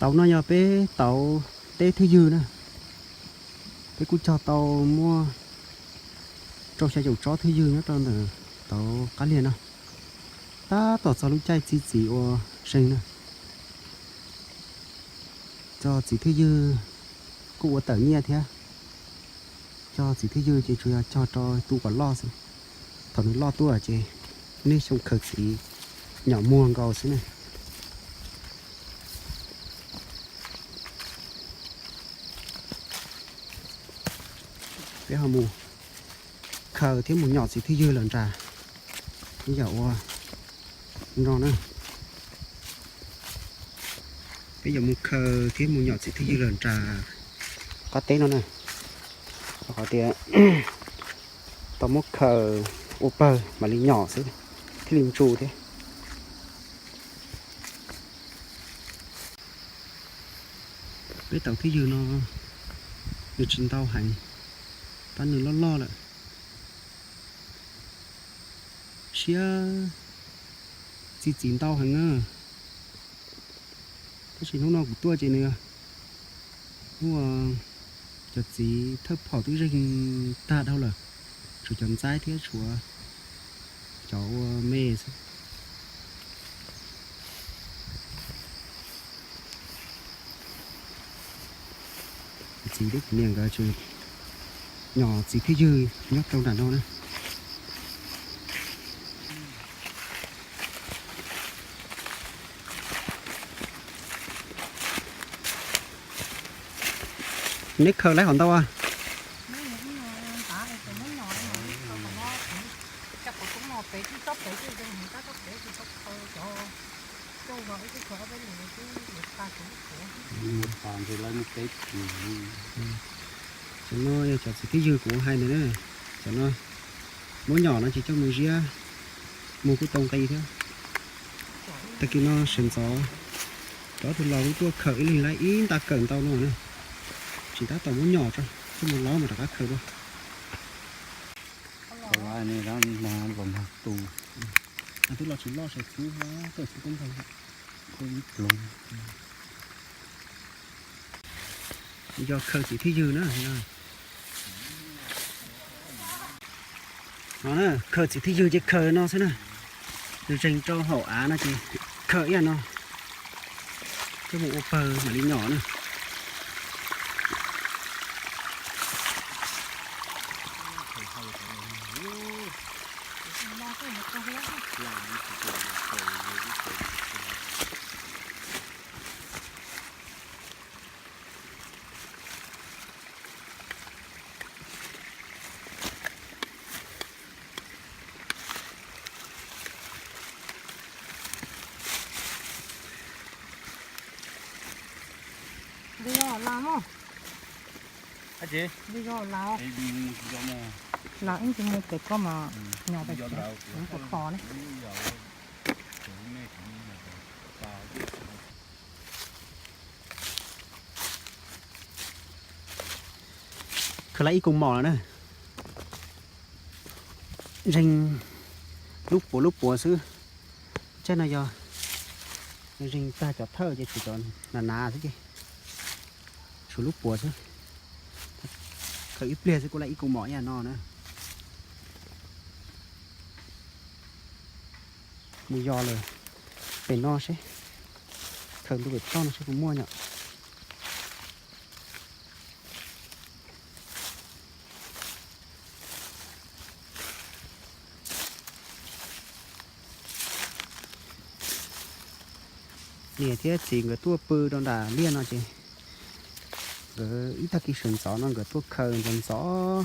Tauv no yog peb tauv teb thwj ywg na. Peb kuj cog tau muaj rau xya caum tsob thwj ywg nyob rau ntawm tauv qab liag no. Tab tom txog lub caij txi txiv ua zeeg na. Cog txiv thwj ywg kuj ua tawm nyiaj thiab. Cog txiv thwj ywg ces tsuas yog cog rau tu kom loj xwb. Thaum nws loj tuaj ces nej xyoo khaws txiv nyom muag nkaus xwb na. Peb ho mus khaws thiab mus nyom txiv thwj ywg lawm nrad. Ib yam ua no na. Peb yuav mus khaws thiab mus nyom txiv thwj ywg lawm nram qab teb no na. Rau qhov tias tau muab khaws ua pawg mam li nyom xwb thiaj li ntsu thiab. Peb tauv thwj ywg no nws tsis ntau heev, tab nws loj loj lawm. Siab txi txiv ntau heev na. Tab sis hnub no kuv tuaj ces nws muaj cov txiv thawj phom twb zeeg tag dhau lawm, tshuav cov ntxaib thiab tshuav cov ua me xwb. Txiv thiab kuv niam nkawd tseem nyom txiv thwj ywg nyob rau nram no na. Neb khaws lawm hov ntau a? Cov no yog cov txiv thwj ywg kuv hais ntawd na. Cov no muab nyom no ces coj mus ziab muag kuj tau nqi thiab. Tag kis no sawv ntxov cov tus laus kuj tuaj khaws ib leeg lawm ib nta kawm ntau no na. Tsis tab tom muab nyom tso, coj mus laub mas rov qab khaws dua. Twb los tsis loj saum xub, tuaj xub teb npog. Yog khaws txiv thwj ywg na. No na, khaws txiv thwj ywg ces khaws no xwb na. Nws zeeg rau hauv av no ces khaws ib yam no coj mus ua pawg mam li nyom na. Nqi zog las mog. Nqi zog las. Las ib ntsis mus pem koj mas nyom pem, kuv tus kho ne. Khaws lawm ib koos mom lawm na. Zeeg lub puav lub puav xwb. Tsaib no yog zeeg tag cov thawj ces tshuav cov hnav hnav xwb ces tshuav lub puav xwb. Khaws ib pliag xwb kuj lawm ib koos mom ib yam no na. Mus yos lawm pem no seb, khaws ntu pem toj no seb puas muaj nyom. Niam thiab txiv nkawd tuaj pw rau nram liaj no ces nkawd ib tag kis sawv ntxov no nkawd tuaj khaws ntxov ntxov.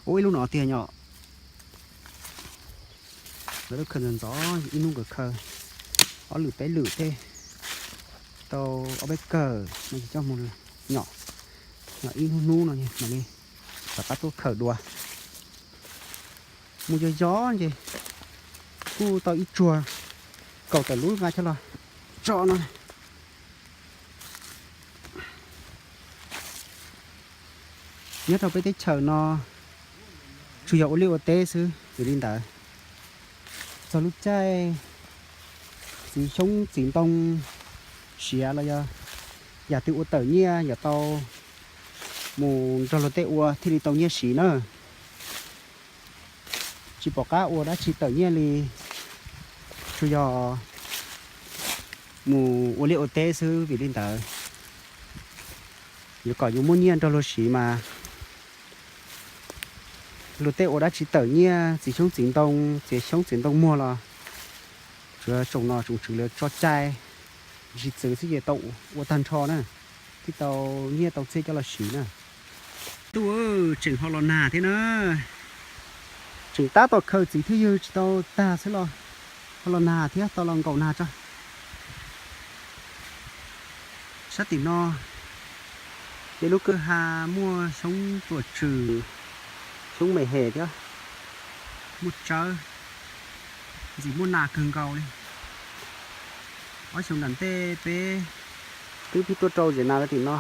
Ua ib lub no tiag nyom. Nkawd tuaj khaws ntxov ntxov, ib hnub nkawd khaws ob lwm peb lwm tej, tau ob peb kawm no ces coj mus nyom, nyom ib hnub hnub no mam li rov qab tuaj khaws dua. Mus yos yos ces kuj tau ib tsuag kaum tawm lub nqa coj los tso no. Nyob rau peb teb chaws no tsuas yog ua liaj ua teb xwb vim li ntawd. Txog lub caij txiv xyoob txiv ntoo siav los yog Yam twg ua tawm nyiaj yog tau mus nrog luag tej ua thiaj li tau nyiaj siv na. Tsis pom qab ua dab tsi tawm nyiaj li, tsuas yog mus ua liaj ua teb xwb. Vim li ntawd, yuav kom yus muaj nyiaj nrog luag siv mas luag tej ua dab tsi tawm nyiaj, txiv xyoob txiv ntoo, txiav xyoob txiav ntoo muag los tsuav tsoom nom tsoom tswv lawv tso cai, tsis txwv xwb ces tau ua tag nrho na, thiaj tau nyiaj tau txiaj coj los siv na. Ntuj, tseem ho los nag thiab na. Tseem tab tom khaws txiv thiaj ywg tsis tau tag xwb los ho los nag thiab, tau los nkaum nag tso. Sab tim no ces lub kwj ha muaj xyoob tuam tswm, xyoob me hem thiab, muaj tsawb, ntxim muaj nas kawg nkaus li. Ob xyoos nram ntej peb twb pib tuaj rau zem nas rau tim no,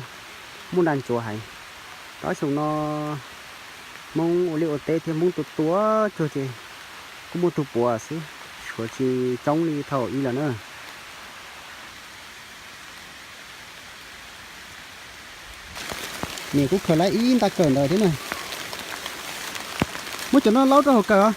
muaj nas ntsuav heev. Ob xyoos no Hmoob ua liaj ua teb thiab Hmoob tua tua cuag ces kuj muaj tug puav xwb, tshuav tsis coob li thaum ub lawm na. Niam kuj khaws lawm ib nta kawm ntawd thiab na. Muab cov no laub rau hauv kawm os.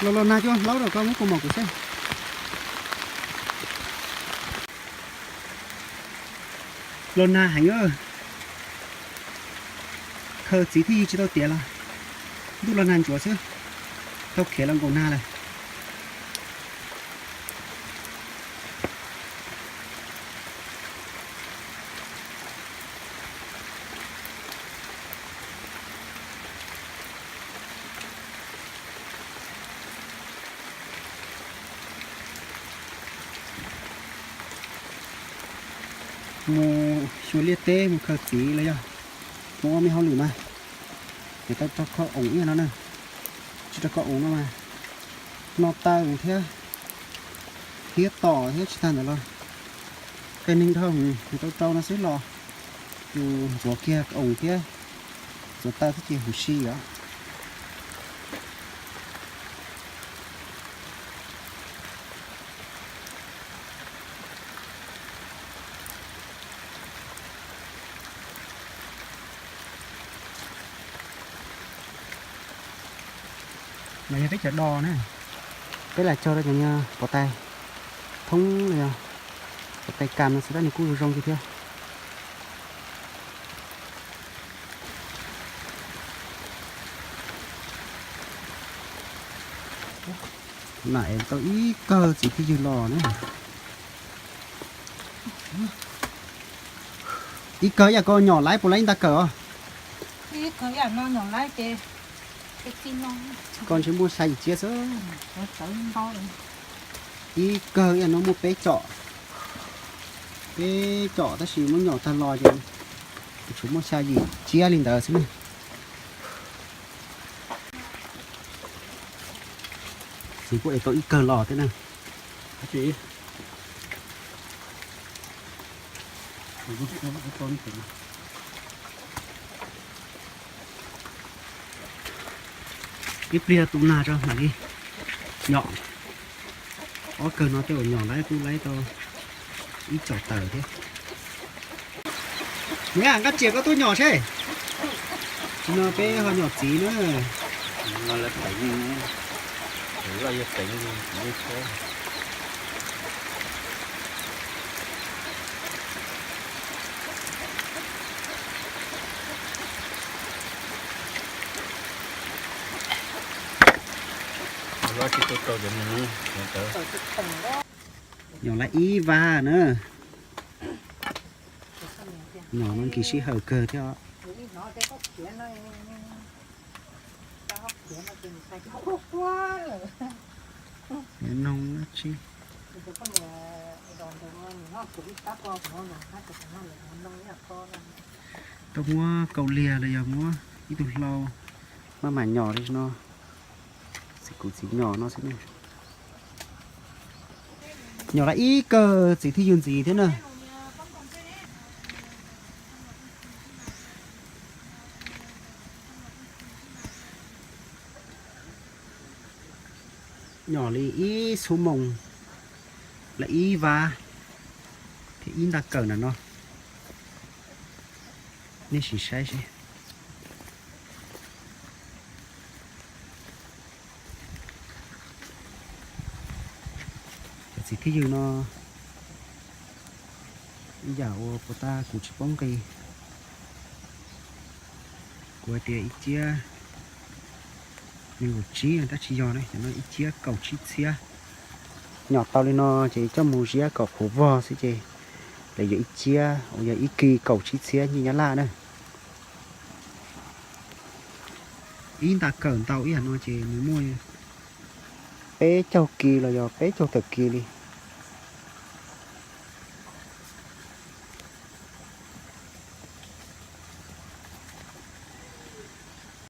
Los los nag cuag laub rau koj muab kuv mom kuv seb. Los nag heev, khaws txiv thiaj ywg tsis tau tiav los ntuj los nag ntsuav xwb, tau khiav los nkaum nag lawm. Mus xyuas liaj teb mus khaws txiv los yog mus ua me hauj lwm mas, ces tau rau kho oos ib yam no na. Tsis rau kho oos no mas no taw thiab, hiab tom thiab tsis tag ntawd los qias neeg dhau, tau rau no xwb los yus ntxuav kiag oos thiab ntxuav taw thiab ces huv si os. Mas yog peb cov do na, peb lam cog rau cov niag pov tais thoob los yog pov tais kam no xwb tab nws kuj zoo zoo tiag thiab. Nam es tau ib kawg txiv thiaj ywg los na. Ib kawg yam ko nyom laib puas laib ib nta kawm os? Koj ntshe muaj xya yim ciab xwb. Ib kawg yam no muaj peb com, peb com tab sis muab nyom tag los ces tshuav muaj xya yim ciab li ntawd xwb na. Txiv kuj es tau ib kawg los thiab na. Ib pliag tu nag tso mam li nyom. Ob kawg no tej uas nyom laib kuj laib tau ib com tawm thiab. Niam, nqa tsiaj koj tuaj nyom seb. Tsis no peb ho nyom txiv na. Nyom lawm ib vag na. Nyom no kis sij hawm kawg thiab. Noog dab tsi. Tau muab kaus liag los yog muab ib tug hlau maj mam nyom li no. Txiv kuv txiv nyom no xwb ne. Nyom lawm ib kawg txiv thiaj ywg ntxiv thiab na. Nyom li ib xuab moos, lawv ib vab thiab ib nta kawm na no. Nej sim saib seb. Cov txiv thiab ywg no, ib yam uas puas tas kuv tsis paub nqi. Kuv hais tias ib ciab nees nkaum tsib no tab tsis yog ne, cov no ib ciab kaum tsib txhiab. Nyom tau li no ces coj mus ziab kom qhuav vog xwb ces lawv yuav ib ciab uas yog ib kis kaum tsib txhiab nyiaj Nyab Laj na. Ib nta kawm ntau ib yam no ces nws muaj peb caug kis los yog peb caug tawm kis li.